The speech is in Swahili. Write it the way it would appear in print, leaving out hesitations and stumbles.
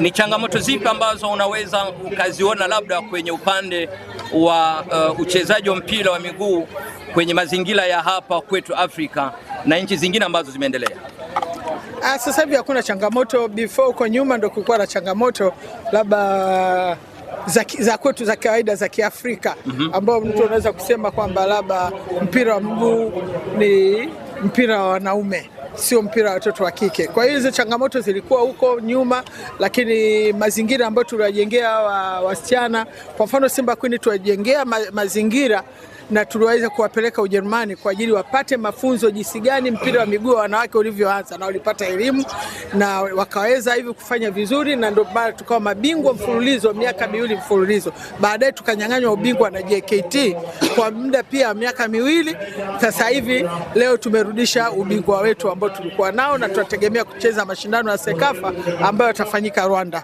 Ni changamoto zipi ambazo unaweza ukaziona labda kwenye upande wa uchezaji wa mpira wa miguu kwenye mazingira ya hapa kwetu Afrika na nchi zingine ambazo zimeendelea? Sasa hivi hakuna changamoto. Before huko nyuma ndo kulikuwa na changamoto labda za kwetu za kawaida za Kiafrika, ambao mtu unaweza kusema kwamba labda mpira wa mguu ni mpira wa wanaume, sio mpira wa watoto wa kike. Kwa hiyo hizo changamoto zilikuwa huko nyuma, lakini mazingira ambayo tuliwajengea wasichana, kwa mfano Simba Queen tuliwajengea mazingira na tuliweza kuwapeleka Ujerumani kwa ajili wapate mafunzo jinsi gani mpira wa miguu wa wanawake ulivyoanza, na walipata elimu na wakaweza hivi kufanya vizuri, na ndio maana tukawa mabingwa mfululizo miaka 2 mfululizo. Baadaye tukanyang'anywa ubingwa na JKT kwa muda pia miaka 2. Sasa hivi leo tumerudisha ubingwa wetu ambao tulikuwa nao, na tunategemea kucheza mashindano ya Sekafa ambayo yatafanyika Rwanda.